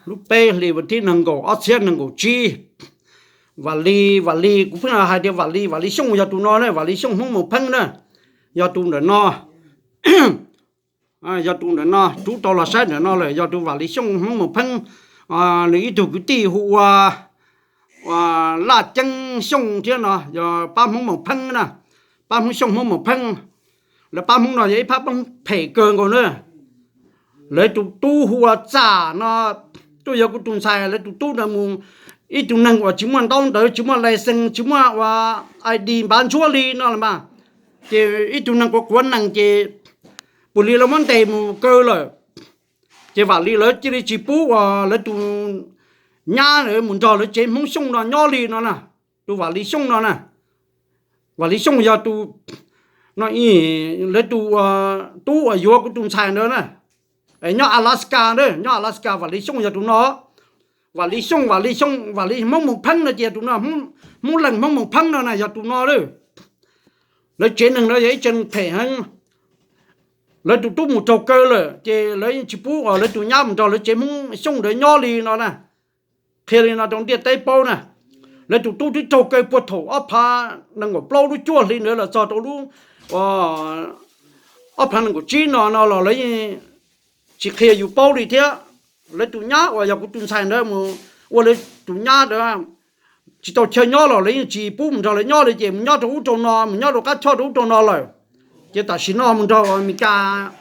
lub peb hlis vas thib nees nkaum ob txhiab nees nkaum tsib. Vam Lis, Vam Lis, kuv pheej hais tias Vam Lis, Vam Lis Xyooj yog tus no na, Vam Lis Xyooj Hmoob Moos Pheeb na, yog tus ntawm no. Yog tus ntawm no, rub tau los saib ntawm no lawm, yog tus Vam Lis Xyooj Hmoob Moos Pheeb. Nws ib tug kwv tij hu ua Laj Ceeb Xyooj thiab no, yog pab Hmoob Moos Pheeb na, pab Hmoob Xyooj Hmoob Moos Pheeb. Lawv pab Hmoob no yog ib phab Hmoob phem kawg nkaus na. Lawv tus tub hu ua Txam no, tuaj yog kuv tus ntxhais, lawv tus tub ntawd mus, ib tug neeg uas tsis muaj ntaub ntawv, tsis muaj license, tsis muaj ua I D npav ntsuab li no los mas, ces ib tug neeg quav quav nees ces puav li lawv muab ntes mus kaw lawm. Ces Vam Lis lawv cia li tsis pub uas lawv tus nyab mus nrog lawv tsev Hmoob Xyooj no nyob li no na. Tus Vam Lis Xyooj no na, Vam Lis Xyooj yog tus, no, lawv tus tub uas yuav kuv tus ntxhais ntawd na, nyob Alaska na, nyob Alaska Vam Lis Xyooj yog tus no. Vam Lis Xyooj, Vam Lis Xyooj, Vam Lis Hmoob Moos Pheeb no ces tus no, Hmoob Lees Hmoob Moos Pheeb no na yog tus no lawm. Lawv tsev neeg no yog ib tsev neeg phem heev. Lawv tus tub mus raug kaw lawm ces lawv yeej tsis pub uas lawv tus nyab mus nrog lawv tsev Hmoob Xyooj ntawd nyob li no na. Qhia li no rau ntiaj teb paub na. Lawv tus tub twb raug kaw puag thaum ob phav nees nkaum plaub lub cuaj hli ntawd los txog rau lub ob phav nees nkaum tsib no no los lawv yeej tsis qhia yus paub li thiab. Lawv tus nyab uas yog kuv tus ntxhais ntawd mus ua lawv tus nyab ntawd tsis tau chaw nyob los lawv yeej tsis pub mus nrog lawv nyob li ces mus nyob rau ub rau no, mus nyob rau qab choj rau ub rau no lawm. Ces tam sim no mus nrog Amelikas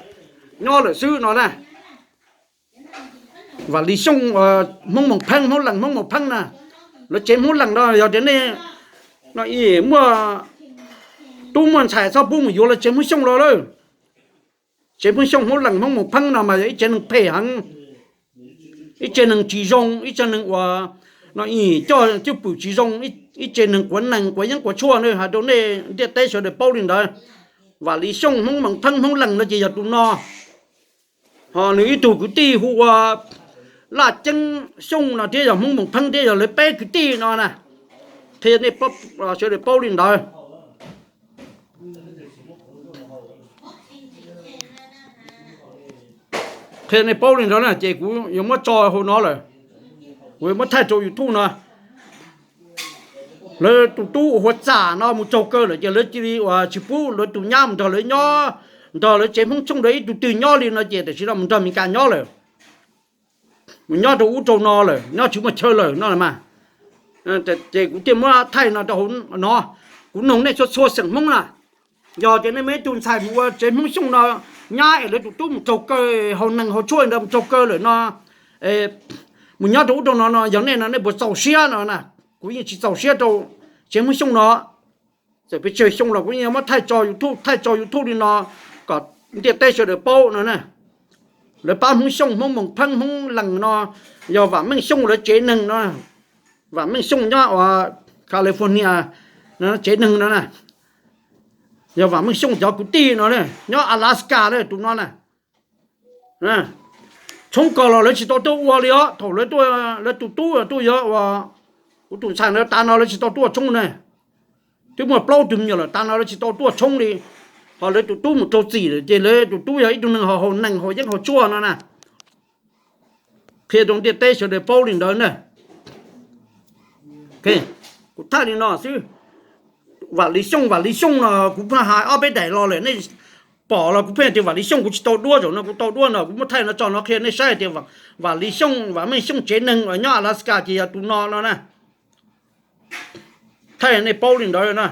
nyob lawm xwb no na. Vam Lis Xyooj, Hmoob Moos Pheeb, Hmoob Lees Hmoob Moos Pheeb na, lawv tsev Hmoob Lees no yog tias nej muaj tub muaj ntxhais txhob pub mus yuav lawv tsev Hmoob Xyooj los lawm. Tsev Hmoob Xyooj, Hmoob Lees Hmoob Moos Pheeb no mas yog ib tsev neeg phem heev, ib tsev neeg tsis zoo, ib tsev neeg uas no coj cwj pwm tsis zoo, ib tsev neeg quav nees quav yeeb quav tshuaj na, hais rau nej ntiaj teb sawv daws paub li ntawd. Vam Lis Xyooj, Hmoob Moos Pheeb, Hmoob Lees no ces yog tus no. Ho nws ib tug kwv tij hu ua Laj Ceeb Xyooj no thiab yog Hmoob Moos Pheeb thiab yog lawv peb kwv tij no na. Qhia nej sawv daws paub li ntawd. Qhia nej paub li ntawd na ces kuv yuav muab tso hauv no lawm, kuv yuav muab thaij rau YouTube no. Lawv tus tub uas hu ua Txam no mus raug kaw lawm ces lawv cia li uas tsis pub lawv tus nyab mus nrog lawv nyob, nrog lawv tsev Hmoob Xyooj ntawd ib tug twg nyob li no ces tam sim no mus nrog Amelikas nyob lawm, mus nyob rau ub rau no lawm, nyob tsis muaj chaw lawm no mas. Ces kuv thiaj muab thaij no rau hauv no, kuv nug nej txhua txhua xeem Hmoob na, yog tias nej muaj ib tug ntxhais mus ua tsev Hmoob Xyooj no nyab es lawv tus tub mus raug kaw, haus nees haus tshuaj ntawd mus raug kaw lawm no, mus nyob rau ub rau no no yog nej no nej puas txaus siab no na. Kuv yeej tsis txaus siab rau tsev Hmoob Xyooj no. Txawm pes tsawg xyoo los kuv yeej muab thaij tso YouTube, thaij tso YouTube li no kom ntiaj teb sawv daws paub no na. Lawv pab Hmoob Xyooj, Hmoob Moos Pheeb, Hmoob Lees no yog Vam Meej Xyooj lawv tsev neeg no. Vam Meej Xyooj nyob uas California tsev neeg no na. Yog Vam Meej Xyooj cov kwv tij no nyob Alaska na tus no na. Tshoob kos los lawv tsis tau tuaj ua li os, thaum lawv tuaj, lawv tus tub tuaj yuav uas kuv tus ntxhais ntawd tas no lawv tsis tau tuaj tshoob ne. Twb muaj plaub tug me nyuam lawm tas no lawv tsis tau tuaj tshoob li. Ho lawv tus tub mus raug txim lawm ces lawv tus tub yog ib tug neeg haus nees haus yeeb haus tshuaj no na. Qhia rau ntiaj teb sawv daws paub li ntawd na. Kuv thaij li no xwb. Vam Lis Xyooj, Vam Lis Xyooj no kuv pheej hais ob peb daim los lawm nej pom los kuv pheej tias Vam Lis Xyooj kuv tsis tau duab, zaum no kuv tau duab no kuv muab thaij no tso no qhia nej saib tias Vam Lis Xyooj, Vam Meej Xyooj tsev neeg uas nyob Alaska ces yog tus no no na. Thaij nej paub li ntawd na.